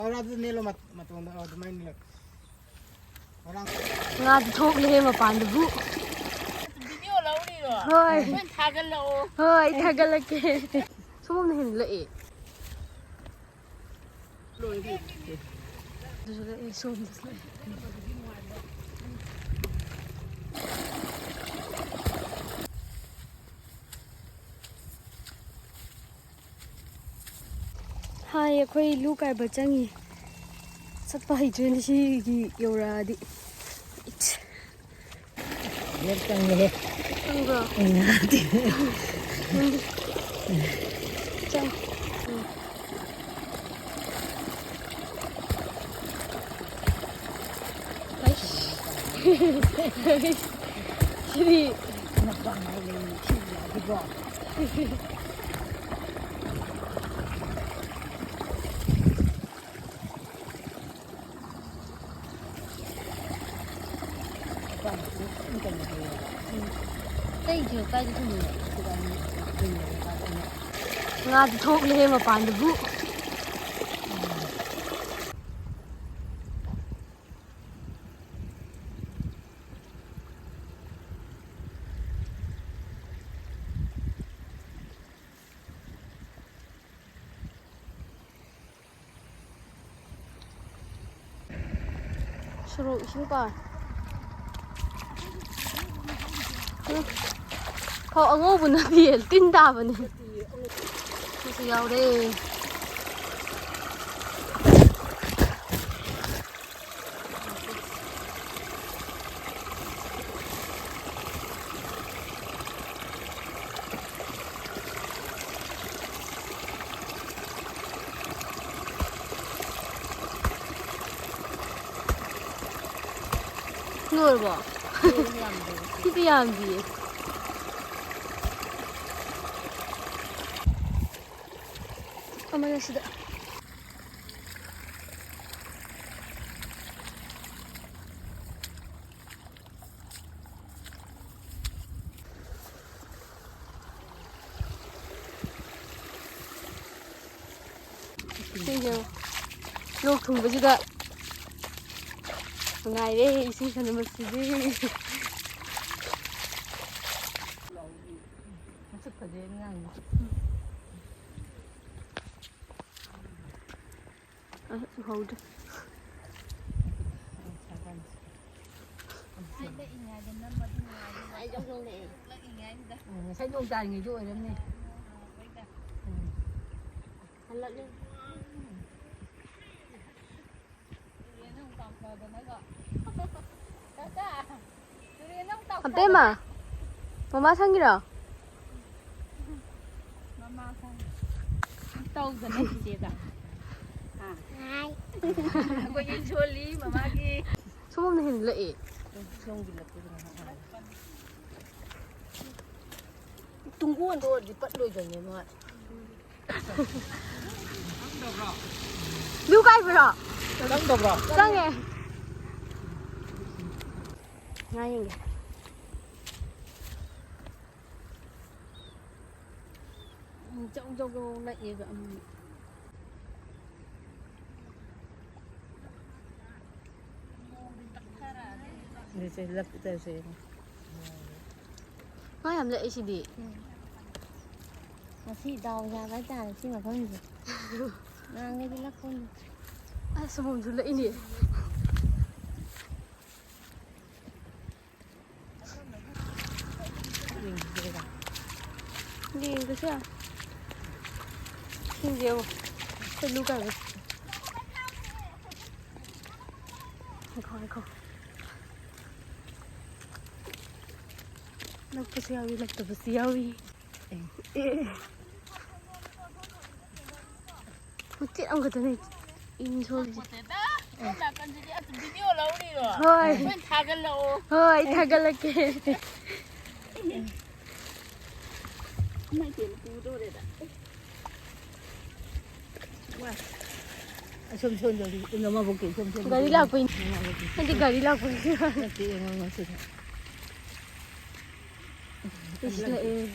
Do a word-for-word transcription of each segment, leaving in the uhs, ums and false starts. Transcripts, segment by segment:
ꯍꯣꯔꯥꯗꯨꯗ ꯅꯦꯠꯂꯣ, ꯃꯇꯣꯟꯗ, ꯑꯣ, ꯑꯗꯨꯃꯥꯏꯅ ꯅꯦꯠꯂꯣ꯫ ꯍꯣꯔꯥ꯫ ꯉꯥꯗꯤ ꯊꯣꯛꯂꯦꯍꯦ ꯃꯄꯥꯟꯗꯨꯕꯨ꯫ ꯚꯤꯗꯤꯑꯣ ꯂꯧꯔꯤꯔꯣ? ꯍꯣꯏ꯫ ꯑꯩꯈꯣꯏ ꯊꯥꯒꯠꯂꯛꯑꯣ꯫ ꯍꯣꯏ, ꯊꯥꯒꯠꯂꯛꯀꯦ꯫ ꯁꯣꯝꯅ ꯍꯦꯟꯅ ꯂꯛꯑꯦ꯫ ꯑꯗꯨꯁꯨ ꯂꯛꯑꯦ, ꯁꯣꯝꯗꯁꯨ ꯂꯛꯑꯦ꯫ ꯍꯥꯏ, ꯑꯩꯈꯣꯏ ꯂꯨ ꯀꯥꯏꯕ ꯆꯪꯉꯤ꯫ ꯆꯠꯄ ꯍꯩꯇ꯭ꯔꯦꯅꯦ ꯁꯤꯒꯤ ꯌꯧꯔꯛꯑꯗꯤ꯫ ꯏꯠꯁ꯫ ꯆꯪꯉꯦꯍꯦ꯫ ꯆꯪꯕ꯭ꯔꯣ? ꯎꯝ, ꯉꯥꯗꯤ꯫ ꯆꯪ-, ꯎꯝ꯫ ꯑꯩꯁ꯫ ꯁꯤꯗꯤ꯫ ꯑꯇꯩꯁꯨ ꯀꯥꯏꯗ ꯊꯝꯃꯤꯅꯣ? ꯁꯤꯗ ꯑꯃꯨꯛ ꯊꯝꯃꯤꯅꯣ? ꯉꯥꯗꯤ ꯊꯣꯛꯂꯦꯍꯦ ꯃꯄꯥꯟꯗꯨꯕꯨ꯫ ꯁꯣꯔꯣꯛ ꯏꯁꯤꯡ ꯄꯥꯏ꯫ ꯎꯝ꯫ ꯐꯧ ꯑꯉꯧꯕ ꯅꯠꯇꯤꯌꯦ, ꯇꯤꯟ ꯇꯥꯕꯅꯦ꯫ ꯁꯤꯁꯨ ꯌꯥꯎꯔꯦ꯫ ꯂꯣꯏꯔꯕꯣ? ꯂꯣꯏꯔꯦ, ꯌꯥꯝꯗꯦ꯫ ꯁꯤꯗꯤ ꯌꯥꯝꯗꯤꯌꯦ꯫ ꯑꯃꯅ ꯁꯤꯗ꯫ ꯁꯤꯁꯦ꯫ ꯂꯣꯛ ꯊꯨꯡꯕꯁꯤꯗ ꯅꯨꯡꯉꯥꯏꯔꯦ ꯏꯁꯤꯡ ꯁꯥꯟꯅꯕꯁꯤꯗꯤ꯫ ꯃꯁꯛ ꯐꯖꯩ ꯑꯉꯥꯡꯁꯦ꯫ ꯑ, ꯎꯍꯧꯗ꯭ꯔꯦ꯫ ꯎꯝ, ꯉꯁꯥꯏ ꯅꯣꯡ ꯇꯥꯔꯤꯉꯩꯗ ꯑꯣꯏꯔꯝꯅꯤ꯫ ꯎꯝ꯫ ꯍꯜꯂꯛꯂꯦ꯫ ꯑꯕꯦꯝꯃ, ꯃꯃꯥ ꯁꯪꯒꯤꯔꯣ? ꯃꯃꯥ ꯁꯪ꯫ ꯇꯧꯗꯅ ꯆꯤꯆꯦꯗ꯫ ꯍꯥ? ꯑꯩꯈꯣꯏꯒꯤ ꯁꯣꯜꯂꯤ ꯃꯃꯥꯒꯤ꯫ ꯁꯣꯝꯅ ꯍꯦꯟꯅ ꯂꯛꯑꯦ꯫ ꯁꯣꯝꯒꯤ ꯂꯛꯄꯗꯨꯅ ꯍꯥꯏ꯫ ꯇꯨꯡꯒꯣꯟꯗꯣ ꯑꯣꯏꯔꯗꯤ ꯄꯠꯂꯣꯏꯗꯕꯅꯦ ꯃꯥ꯫ ꯕ꯭ꯂꯨ ꯀꯥꯏꯕ꯭ꯔꯣ? ꯆꯪꯗꯕ꯭ꯔꯣ? ꯆꯪꯉꯦ꯫ ꯉꯥ ꯌꯦꯡꯒꯦ꯫ ꯎꯝ, ꯖꯧ ꯖꯧ ꯖꯧ ꯂꯛꯑꯦꯕ꯫ ꯎꯝ꯫ ꯁꯤꯁꯦ ꯂꯛꯇꯁꯦ꯫ ꯉꯥ ꯌꯥꯝ ꯂꯛꯑꯦ ꯁꯤꯗꯤ꯫ ꯎꯝ꯫ ꯉꯁꯤ ꯗꯥꯎ ꯌꯥꯕ ꯍꯥꯏꯇꯥꯔꯦ ꯁꯤ ꯃꯐꯝꯁꯦ꯫ ꯅꯍꯥꯟꯈꯩꯗꯤ ꯂꯛꯄꯅꯤ꯫ ꯑꯁ, ꯁꯪꯒꯣꯝꯁꯨ ꯂꯛꯏꯅꯦ꯫ ꯌꯦꯡꯕꯁꯦ꯫ ꯁꯤꯡꯁꯦ ꯌꯦꯡꯉꯣ꯫ ꯈꯨꯠꯂꯨ ꯀꯥꯏꯕ꯫ ꯉꯥꯏꯈꯣ, ꯉꯥꯏꯈꯣ꯫ ꯂꯛꯄꯁꯨ ꯌꯥꯎꯏ, ꯂꯛꯇꯕꯁꯨ ꯌꯥꯎꯏ꯫ ꯑꯦ꯫ ꯃꯇꯦꯛ ꯑꯃꯈꯛꯇꯅꯦ ꯏꯟ ꯁꯣꯜꯂꯤꯁꯦ꯫ ꯅꯠꯇꯦꯗ, ꯁꯣꯝ ꯅꯥꯀꯟꯗꯗꯤ ꯑꯗꯨꯝ ꯚꯤꯗꯤꯑꯣ ꯂꯧꯔꯤꯔꯣ? ꯍꯣꯏ꯫ ꯍꯣꯔꯦꯟ ꯊꯥꯒꯠꯂꯛꯑꯣ꯫ ꯍꯣꯏ, ꯊꯥꯒꯠꯂꯛꯀꯦ꯫ ꯏꯃꯥꯏ ꯄꯦꯝꯃ, ꯄꯨꯗꯣꯔꯦꯗ꯫ ꯋꯥ꯫ ꯑꯁꯣꯝ ꯁꯣꯝꯗꯗꯤ ꯏꯟ ꯑꯃꯕꯨꯛꯀꯤ ꯁꯣꯝ ꯁꯣꯝꯗꯗꯤ ꯒꯥꯔꯤ ꯂꯥꯛꯄꯩꯅꯤ꯫ ꯏꯟ ꯑꯃꯕꯨꯛꯀꯤ꯫ ꯅꯠꯇꯦ, ꯒꯥꯔꯤ ꯂꯥꯛꯄꯩꯅꯤ꯫ ꯅꯠꯇꯦ, ꯌꯦꯡꯉꯣ, ꯌꯦꯡꯉꯣ ꯁꯤꯗ꯫ ꯏꯁ, ꯂꯛꯑꯦ꯫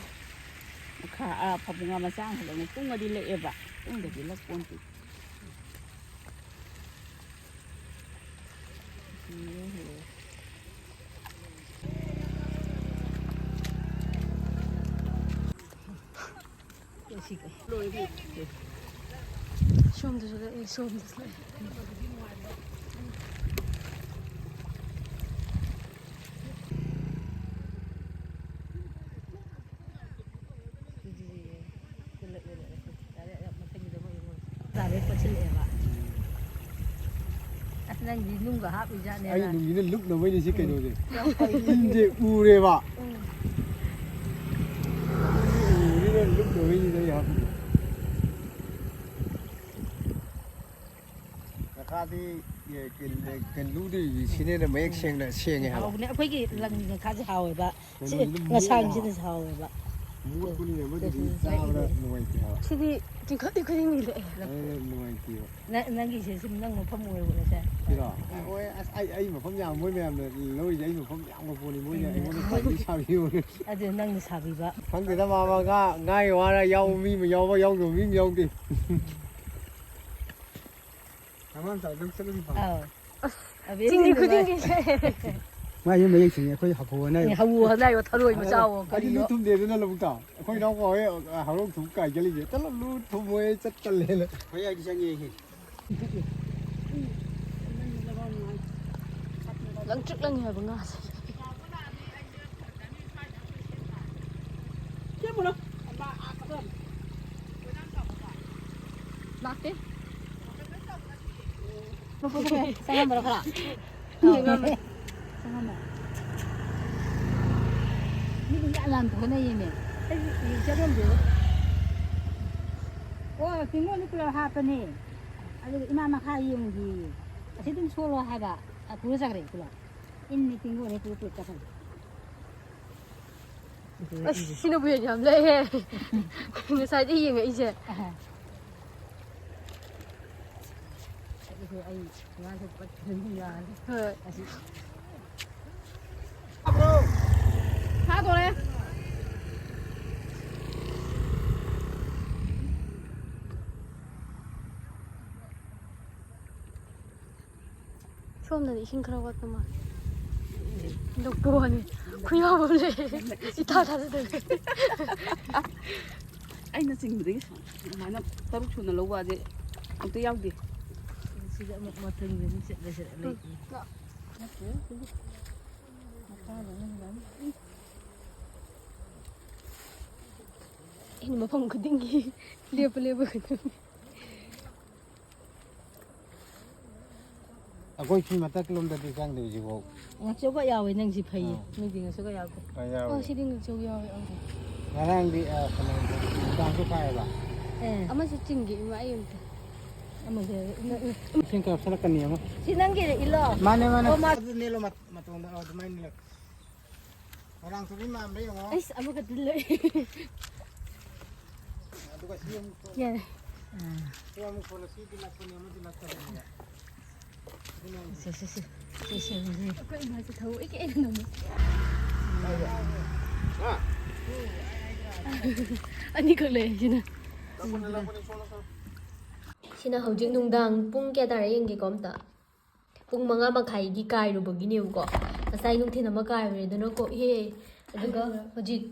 ꯃꯈꯥ, ꯑꯥ, ꯐꯕꯨꯡ ꯉꯥ ꯃꯆꯥ ꯑꯃꯈꯛ ꯂꯧꯅ ꯀꯨꯡꯉꯗꯤ ꯂꯛꯑꯦꯕ꯫ ꯀꯨꯡꯗꯗꯤ ꯂꯛꯄꯣꯟꯇꯦ꯫ ꯁꯣꯝꯗꯁꯨ ꯂꯥꯛꯑꯦ, ꯁꯣꯝꯗꯁꯨ ꯂꯥꯛꯑꯦ꯫ ꯇꯥꯔꯦ, ꯀꯣꯠꯁꯤꯜꯂꯛꯑꯦꯕ꯫ ꯑꯁ, ꯅꯪꯗꯤ ꯅꯨꯡꯒ ꯍꯥꯞꯄꯤꯖꯥꯠꯅꯦ꯫ ꯑꯩ ꯅꯨꯡꯁꯤꯅ ꯂꯨꯞꯅꯕꯩꯅꯦ ꯁꯤ ꯀꯩꯅꯣꯁꯦ꯫ ꯌꯥꯝ ꯐꯩ꯫ ꯏꯟꯁꯦ ꯎꯔꯦꯕ꯫ ꯎꯝ꯫ ꯎꯔꯤꯅ ꯂꯨꯞꯅꯕꯩꯅꯤꯗ ꯑꯩ ꯍꯥꯞꯄꯤꯁꯦ꯫ ꯉꯈꯥꯗꯤ, ꯑꯦ, ꯀꯩꯅꯣ, ꯀꯩꯅꯣ, ꯂꯨꯗꯤ ꯁꯤꯅꯦꯅ ꯃꯌꯦꯛ ꯁꯦꯡꯅ ꯁꯦꯡꯉꯦ ꯍꯥꯏꯕ꯫ ꯍꯥꯎꯕꯅꯦ꯫ ꯑꯩꯈꯣꯏꯒꯤ ꯂꯪꯒꯤ ꯉꯈꯥꯁꯦ ꯍꯥꯎꯋꯦꯕ꯫ ꯁꯤ ꯀꯩꯅꯣꯁꯤꯗ ꯃꯣꯠꯂꯦ ꯍꯥꯏꯕ꯫ ꯉꯁꯥꯡꯁꯤꯅꯁꯨ ꯍꯥꯎꯋꯦꯕ꯫ ꯃꯣꯠꯄꯅꯤꯅ ꯑꯃꯗꯨꯗꯤ ꯆꯥꯕꯗ ꯅꯨꯡꯉꯥꯏꯇꯦ ꯍꯥꯏꯕ꯫ ꯁꯤꯗꯤ ꯆꯤꯡꯈꯠꯂꯤ ꯈꯨꯗꯤꯡꯒꯤ ꯂꯦꯛꯑꯦ꯫ ꯑꯗꯨꯅ ꯅꯨꯡꯉꯥꯏꯇꯦꯕ꯫ ꯅ-, ꯅꯪꯒꯤꯁꯦ ꯁꯨꯝ ꯅꯪ ꯃꯐꯝ ꯑꯣꯏꯔꯕꯣ ꯉꯁꯥꯏ? ꯁꯤꯔꯣ? ꯑꯥ꯫ ꯍꯣꯏ, ꯑꯁ, ꯑꯩ, ꯑꯩ ꯃꯐꯝ ꯌꯥꯝ, ꯃꯣꯏ ꯃꯌꯥꯝꯅ ꯂꯧꯔꯤꯁꯦ ꯑꯩ ꯃꯐꯝ ꯌꯥꯝꯒ ꯄꯣꯠꯅꯤ, ꯃꯣꯏꯅ ꯎꯝ꯫ ꯑꯩꯉꯣꯟꯗ ꯁꯥꯕꯤ ꯁꯥꯕꯤꯌꯣꯅ꯫ ꯑꯗꯨ ꯅꯪꯅ ꯁꯥꯕꯤꯕ꯫ ꯈꯪꯗꯦꯗ, ꯃꯥ, ꯃꯥ ꯉꯥ, ꯉꯥꯒꯤ ꯋꯥꯔ ꯌꯥꯎꯕ ꯃꯤ ꯑꯃ ꯌꯥꯎꯕ, ꯌꯥꯎꯗꯕ ꯃꯤ ꯑꯃ ꯌꯥꯎꯗꯦ꯫ ꯑꯉꯥꯡ ꯃꯆꯥ ꯂꯧ ꯆꯠꯂꯨꯔꯤ ꯐꯥꯎ꯫ ꯑꯧ꯫ ꯑꯁ, ꯑꯕꯦꯟ ꯆꯤꯡꯒꯤ ꯅꯨꯡꯉꯥꯏ꯫ ꯈꯨꯗꯤꯡꯒꯤ꯫ ꯃꯥꯏꯁꯦ ꯃꯌꯦꯛ ꯁꯦꯡꯉꯦ, ꯑꯩꯈꯣꯏ ꯍꯥꯄꯨ ꯍꯥꯏꯅ꯫ ꯑꯦ, ꯍꯥꯄꯨ ꯍꯥꯏꯅ ꯍꯥꯏꯌꯣ, ꯊꯔꯣꯏ ꯃꯆꯥ ꯑꯣ, ꯑꯩꯗꯤ ꯀꯔꯤꯅꯣ? ꯂꯨ ꯊꯨꯝꯗꯦ ꯑꯗꯨꯅ ꯂꯧꯕꯨꯛꯇ꯫ ꯑꯩꯈꯣꯏ ꯏꯅꯥꯎꯄꯥ ꯍꯣꯏ, ꯑ, ꯍꯧꯔꯧ ꯊꯨꯝ ꯀꯥꯏ ꯆꯠꯂꯤꯁꯦ꯫ ꯆꯠꯂꯣ, ꯂꯨ ꯊꯨꯝꯃꯣꯏ, ꯆꯠꯇꯜꯂꯦꯅ꯫ ꯍꯣꯏ, ꯑꯩꯗꯤ ꯆꯪꯉꯦ꯫ ꯂꯪꯇ꯭ꯔꯤꯛ ꯂꯪꯉꯦ ꯍꯥꯏꯕ ꯉꯥꯁꯦ꯫ ꯂꯥꯛꯇꯦ꯫ ꯆꯪꯉꯝꯕ꯭ꯔꯣ ꯈꯔ? ꯆꯪꯉꯝꯃꯦ꯫ ꯆꯪꯉꯝꯃꯦ꯫ ꯃꯤꯗꯤ ꯌꯥꯝ ꯌꯥꯝ ꯄꯨꯈꯠꯅꯩꯌꯦꯃꯦ꯫ ꯑꯩꯗꯤ ꯆꯪꯉꯝꯗꯦꯗ꯫ ꯑꯣ, ꯇꯤꯡꯒꯣꯟꯗꯤ ꯄꯨꯂꯞ ꯍꯥꯞꯄꯅꯦ꯫ ꯑꯗꯨꯒ ꯏꯃꯥ ꯃꯈꯥ ꯌꯦꯡꯉꯨꯁꯤ꯫ ꯑꯁꯤ ꯑꯗꯨꯝ ꯁꯣꯜꯂꯣ ꯍꯥꯏꯕ꯫ ꯑ, ꯄꯨꯔ ꯆꯠꯈ꯭ꯔꯦ ꯄꯨꯂꯞ꯫ ꯏꯟꯅꯤ ꯇꯤꯡꯒꯣꯟꯅꯤ ꯄꯨꯔ ꯄꯨꯔ ꯆꯠꯈ꯭ꯔꯦ꯫ ꯑꯁ, ꯁꯤꯅꯕꯨ ꯍꯦꯟꯅ ꯌꯥꯝ ꯂꯩꯍꯦ꯫ ꯉꯁꯥꯏꯗꯩ ꯌꯦꯡꯉꯛꯏꯁꯦ꯫ ꯑꯍ꯫ ꯑꯗꯨꯁꯨ ꯑꯩ ꯉꯥꯁꯨ ꯄꯠ ꯌꯥꯔꯦ꯫ ꯍꯣꯏ꯫ ꯑꯁꯤ ꯐꯥꯗꯣꯔꯦ꯫ ꯁꯣꯝꯗꯗꯤ ꯏꯁꯤꯡ ꯈꯔ ꯋꯥꯠꯄ ꯃꯥꯜꯂꯦ꯫ ꯂꯣꯛꯇꯣꯛꯑꯅꯤ꯫ ꯈꯨꯌꯥꯕ ꯑꯃ ꯂꯩ꯫ ꯏꯊꯥ ꯊꯥꯖꯗꯕꯤ꯫ ꯑꯩꯅ ꯆꯤꯡꯕꯗꯒꯤ ꯁꯨꯃꯥꯏꯅ ꯇꯔꯨꯛ ꯁꯨꯅ ꯂꯧꯕꯁꯦ ꯑꯝꯇ ꯌꯥꯎꯗꯦ꯫ ꯁꯤꯗ ꯑꯃꯨꯛ ꯃꯊꯪꯒꯤ ꯑꯃꯨꯛ ꯆꯠꯂꯁꯤꯔ ꯂꯩ꯫ ꯑꯩꯅ ꯃꯐꯝ ꯈꯨꯗꯤꯡꯒꯤ ꯂꯦꯞꯄ ꯂꯦꯞꯄ ꯈꯨꯗꯤꯡꯒꯤ꯫ ꯑꯩꯈꯣꯏ ꯁꯤ ꯃꯊꯛꯂꯣꯝꯗꯗꯤ ꯆꯪꯗꯦ ꯍꯧꯖꯤꯛꯐꯥꯎ꯫ ꯉꯥꯛꯆꯧꯕ ꯌꯥꯎꯋꯦ, ꯅꯪꯁꯤ ꯐꯩꯌꯦ꯫ ꯑꯥ꯫ ꯃꯤꯗꯤ ꯉꯥꯛꯆꯧꯕ ꯌꯥꯎꯗꯦ꯫ ꯈꯔ ꯌꯥꯎꯋꯦ꯫ ꯑꯣ, ꯁꯤꯗꯤ ꯉꯥꯛꯆꯧ ꯌꯥꯎꯋꯦ꯫ ꯑꯥ꯫ ꯉꯔꯥꯡꯗꯤ, ꯑ, ꯀꯩꯅꯣ, ꯅꯨꯡꯗꯥꯡꯁꯨ ꯀꯥꯏꯌꯦꯕ꯫ ꯑꯦ꯫ ꯑꯃꯁꯨ ꯆꯤꯡꯒꯦ, ꯏꯃꯥ, ꯑꯩ ꯑꯝꯇ꯫ ꯑꯃꯁꯦ, ꯏꯃꯥ, ꯏꯃꯥ꯫ ꯏꯁꯤꯡ ꯀꯥꯞꯁꯤꯜꯂꯛꯀꯅꯤ ꯑꯃ꯫ ꯁꯤ ꯅꯪꯒꯤꯔ ꯏꯜꯂꯣ? ꯃꯥꯅꯦ, ꯃꯥꯅꯦ꯫ ꯑꯣ, ꯃꯥ- ꯑꯗꯨ ꯅꯦꯜꯂꯣ, ꯃꯠ-, ꯃꯇꯣꯟꯗ, ꯑꯣ, ꯑꯗꯨꯃꯥꯏꯅ ꯅꯦꯜꯂꯣ꯫ ꯃꯣꯏꯔꯥꯡ ꯊꯣꯏꯕꯤ ꯃꯥꯟꯕ꯭ꯔꯥ ꯌꯦꯡꯉꯣ꯫ ꯑꯩꯁ, ꯑꯃꯨꯛꯀ ꯂꯣꯏ꯫ ꯑꯗꯨꯒ ꯁꯤ ꯑꯃꯨꯛ ꯌꯥꯔꯦ꯫ ꯁꯤ ꯑꯃꯨꯛ ꯊꯣꯛꯂꯛ-, ꯁꯤꯗꯤ ꯅꯛꯄꯅꯦ, ꯑꯃꯗꯤ ꯅꯛꯇꯕꯅꯦꯕ꯫ ꯑꯗꯨꯅ ꯁꯦ, ꯁꯦ, ꯁꯦ꯫ ꯁꯦ, ꯁꯦ, ꯁꯦ꯫ ꯑꯩꯈꯣꯏ ꯏꯃꯥꯁꯦ ꯊꯕꯛ ꯏꯀꯥꯏ ꯅꯪꯉꯦ꯫ ꯍꯥ? ꯑꯅꯤꯈꯛ ꯂꯩ ꯁꯤꯅ꯫ ꯂꯥꯛꯄꯅꯦ, ꯂꯥꯛꯄꯅꯦ, ꯁꯣꯝꯗ, ꯁꯣꯝꯗ꯫ ꯁꯤꯅ ꯍꯧꯖꯤꯛ ꯅꯨꯡꯗꯥꯡ ꯄꯨꯡ ꯀꯌꯥ ꯇꯥꯔꯦ ꯌꯦꯡꯒꯦꯀꯣ ꯑꯝꯇ꯫ ꯄꯨꯡ ꯃꯉꯥ ꯃꯈꯥꯏꯒꯤ ꯀꯥꯏꯔꯨꯕꯒꯤꯅꯦꯕꯀꯣ꯫ ꯉꯁꯥꯏ ꯅꯨꯡꯊꯤꯜ ꯑꯃ ꯀꯥꯏꯔꯨꯔꯦꯗꯅꯀꯣ, ꯏꯍꯦ꯫ ꯑꯗꯨꯒ ꯑꯅꯤꯔꯛ꯫ ꯍꯧꯖꯤꯛ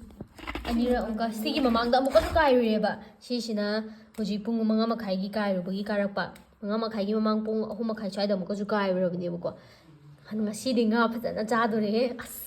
ꯑꯅꯤꯔꯛ ꯑꯃꯨꯛꯀ, ꯁꯤꯒꯤ ꯃꯃꯥꯡꯗ ꯑꯃꯨꯛꯀꯁꯨ ꯀꯥꯏꯔꯨꯔꯦꯕ꯫ ꯁꯤꯁꯤꯅ ꯍꯧꯖꯤꯛ ꯄꯨꯡ ꯃꯉꯥ ꯃꯈꯥꯏꯒꯤ ꯀꯥꯏꯔꯨꯕꯒꯤ ꯀꯥꯔꯛꯄ꯫ ꯃꯉꯥ ꯃꯈꯥꯏꯒꯤ ꯃꯃꯥꯡ ꯄꯨꯡ ꯑꯍꯨꯝ ꯃꯈꯥꯏ ꯁ꯭ꯋꯥꯏꯗ ꯑꯃꯨꯛꯀꯁꯨ ꯀꯥꯏꯔꯨꯔꯕꯅꯦꯕꯀꯣ꯫ ꯉꯁꯤꯗꯤ ꯉꯥ ꯐꯖꯅ ꯆꯥꯗꯣꯔꯦꯍꯦ꯫ ꯑꯁ꯫